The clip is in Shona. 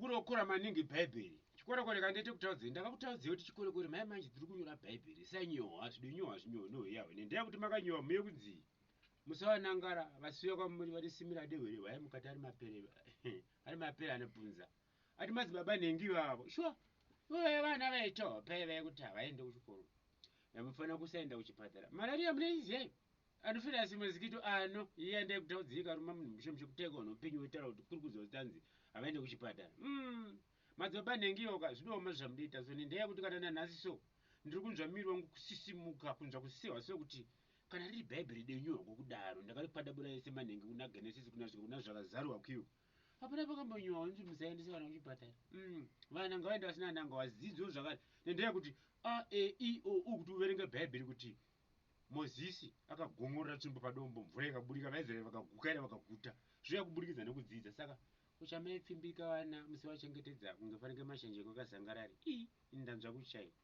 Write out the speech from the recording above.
Bhuku rokora maningi Bhaibheri. Chikorekore kandiite kutaudzei ndakakutaudzei kuti chikorekore mai manje tiri kunyora Bhaibheri sanyowa zvidonyowa zvinyowa noyawe nendeya kuti makanyowa muye kunzii musavanangara vasiya kwamuri varisimira dehwere hwai mukati ari mapere ari mapere anopunza ati madzibaba nhengi vavo shuwa ivo vana vaitawo paye vaye kuti havaende kuchikoro yamufanira kusaenda kuchipatara malaria munoiziva Anofira asi mosquito ano iye andai kutaudzika ruma munhu mushe mushe kuteka unopenyu wetaura kuti kuri kuziva kuti anzi havaende kuchipatara mm. Madzibaba nhengiyoka zvidooma zvamunoita so nendeya kuti kana nanhasi so ndiri kunzwa miri wangu kusisimuka kunzwa kusewa so kuti kana riri bhaibheri denyu hako kudaro ndakarikwadabura yese manhenge kuna genesis kuna svika kuna zvakazarwa kuyo hapana pakambonyiwa wanzi musaendese vana kuchipatara mm. vana ngavaende vasina nanga wadzidzo zvakare nendeya kuti a e i o u kuti uverenge bhaibheri kuti Mozisi akagongorera tsvimbo padombo, mvura ikaburika, vaIsraeri vakagukaira vakaguta. Zviya kuburikidza nekudzidza. Saka uchamaipfimbika vana musivachengetedza kunge fanike mashanje kwakazangarari. Ii, ini ndanzwa kuchaiwa.